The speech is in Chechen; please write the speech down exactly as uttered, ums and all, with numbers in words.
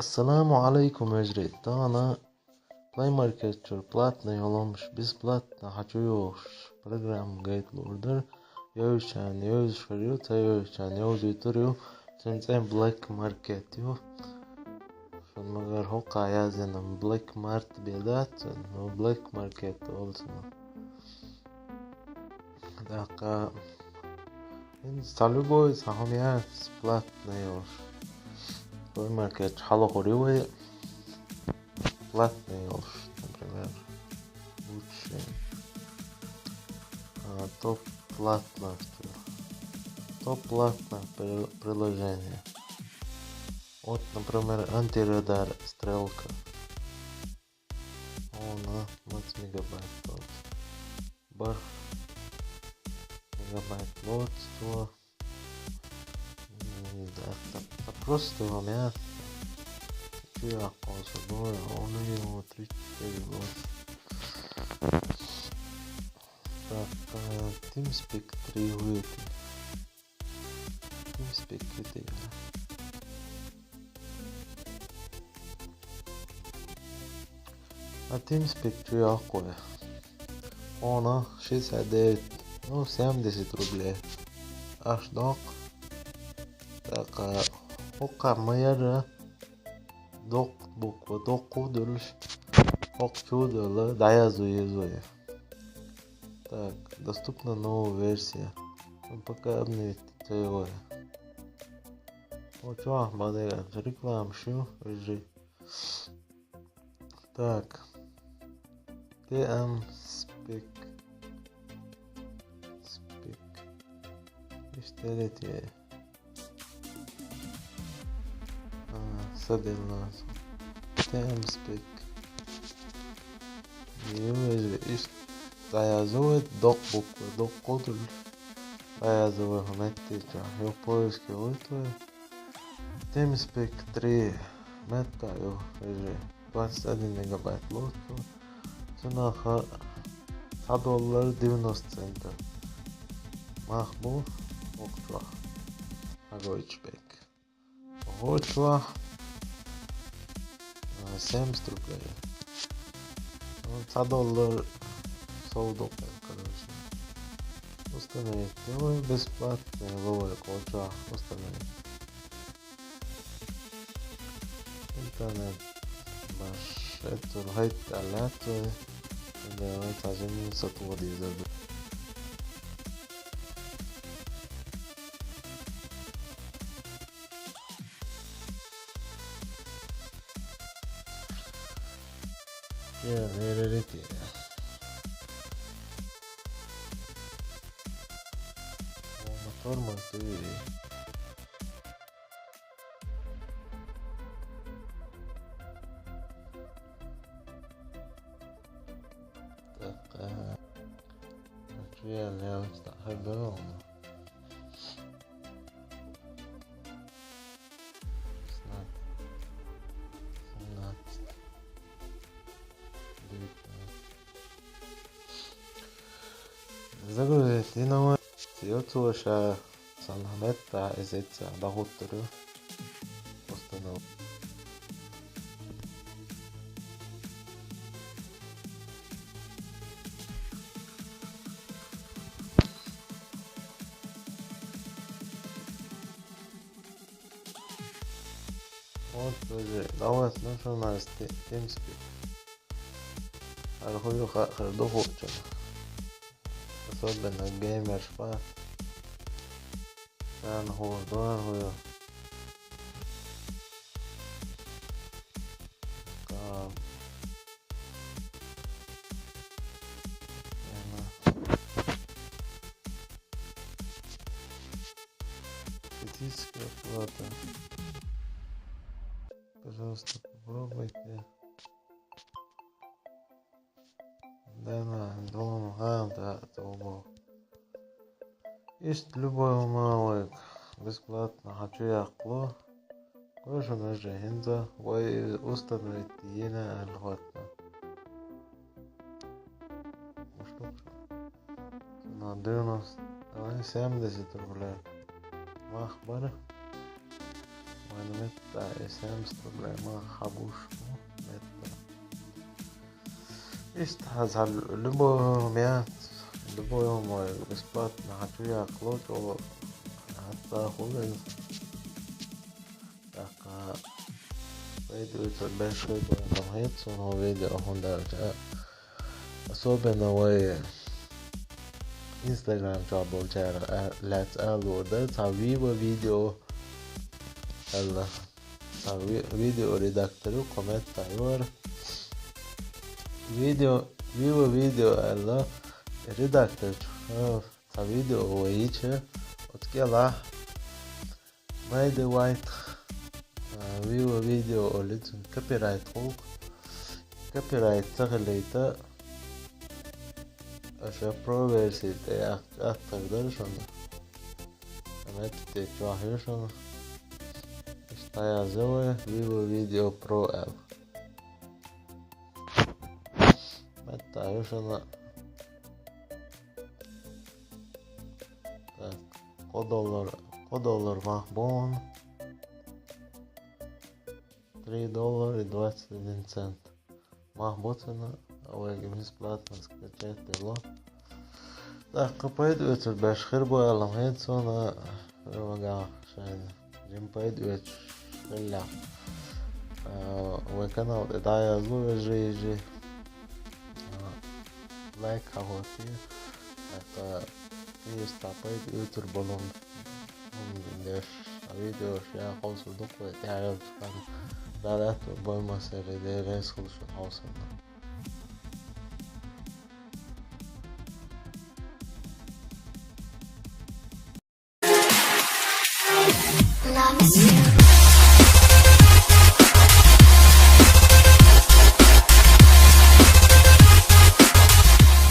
Ассаламу алейкум, вежарий. Тахана Play Market чура платный йолу хӀумнаш, бесплатно хьачуйохуш программа гайта луур дара. Йовзачарна йовзуш хир ю, ца йовзачарна йовзуьйтур ю. Цуьнан цӀе Black Market ю. Шуна магар хӀокху язйина Black Mart бен дац, но Black Market олу цунах. ТӀаккха хӀинца цхьа любой цхьа хӀума яц платный йолуш. Play Market чу хьалахур ю вай платный йолуш, например, лучше, а, топ платных чуьра. Топ платных при-, приложение. Вот, например, антирадар Стрелка. Хьуна маца мегабайт лоцу? БархӀ мегабайт лоцу цо. М, да, ца, ца просто йолу яц. Чу яккхо со, ну, он и его тридцать четыре лоцу. Так, э, TeamSpeak три вуьйти. TeamSpeak вуьйти. А TeamSpeak чу йоккху вай. Хьуна шестьдесят девять, ну, семьдесят рублей. Аш доккху. ТӀаккха хӀокху ма яра доккха буква, доккха а долуш, хӀокху чу а долу, дӀаязо еза вай. Так, доступна новая версия. Ну, пока обновить ца йо вай. О, чохь ма дерг, реклама шу, вижи. Так. TeamSpeak. Speak. Иштта делить вай. А, саделла. TeamSpeak. Ю, вежарий, иштта дӀаязо вай, доккха буква, доккха а долуш. ДӀаязо вай хӀун меттачохь. Ю, поиске вуьйти вай. TeamSpeak три. Метта ю, вежарий. Двадцать один мегабайт лоцу. Цунах цхьа доллар девяносто центов. Мах бу, хӀокху чохь. Хьагойтуш бек. ХӀокху чохь, а, семьдесят рублей. Ну, цхьа доллар сов доккху, короче. Установить. Ну, бесплатный ловрик, хӀокху чохь установить. Интернет баш, эццул хӀайтта лаьцна, да, вай цхьа жимма сатуха дезар ду. Я, верерите. О, мотор ма дуй. Так, а, чу я левый стахай бевалла. Снат. Снат. Девятнадцать. Загрузить. И на мой. Йо, цо ша сан метта иза ца дӀахӀуттур ю. Установка. Вот уже, давай, ну что у нас, те-, TeamSpeak. Архуй ха-, хардуху чё. Особенно геймерш бац. Царна хӀора дора хӀуьйху. Кхаа. Эна. Критическая оплата. Пожалуйста, попробуйте. Дана, дона, ха, да, того. Иштта любой хӀума вайга бесплатно хьачуяккхало. Кхойша меже хӀинца вай установить йина аьлла хӀотта. Уштукша. На девяносто, ой, семьдесят рублей. Мах бара. Вайна метта эсэмс проблема хабуш метта. Иштта хьаза любой момент, любой момент бесплатно хьачуяхалу чӀо хьатта хулин. ТӀаккха пайда оьцур беш хир бу аьлла хет суна видео, хӀунда аьлча особенно вай Instagram чохь болчара а-, лаьцна алур дара, цхьа Viva видео аьлла. Цхьа ви-, видео редактор ю, комментарий вара. Видео, Viva видео аьлла редактор чу, а, цхьа видео вай йича, оцу кӀелахь Найде Вайт, а, Viva видео олу цуьнан копирайт гӀуллакх. Копирайт ца хилийта, аша про верси тӀе аттар дара шуна. Метта тӀе чохь ю шуна. Иштта дӀаязйо вай Viva видео про аьлла. Метта ю шуна. Так, кхо доллар, кхо доллар мах бу хьуна. Три доллара и двадцать один цент. Мах бу цуьнан, а вайга бесплатно скачать дело. ТӀаккха пайда оьцур беш хир бу аьлла хет суна, вагахь шайна. Жима пайда оьцуш хиллехь, а, вай канал тӀе дӀаязло вежарий, йижарий. А, лайк хьахӀоттае. ТӀаккха иштта пайда оьцур болу хӀума деш, а, видеош яхалсу дукха вай тӀаьхьарчу ханна. Дала аьтто бойма сере деррес хуьлуш хьовсанна.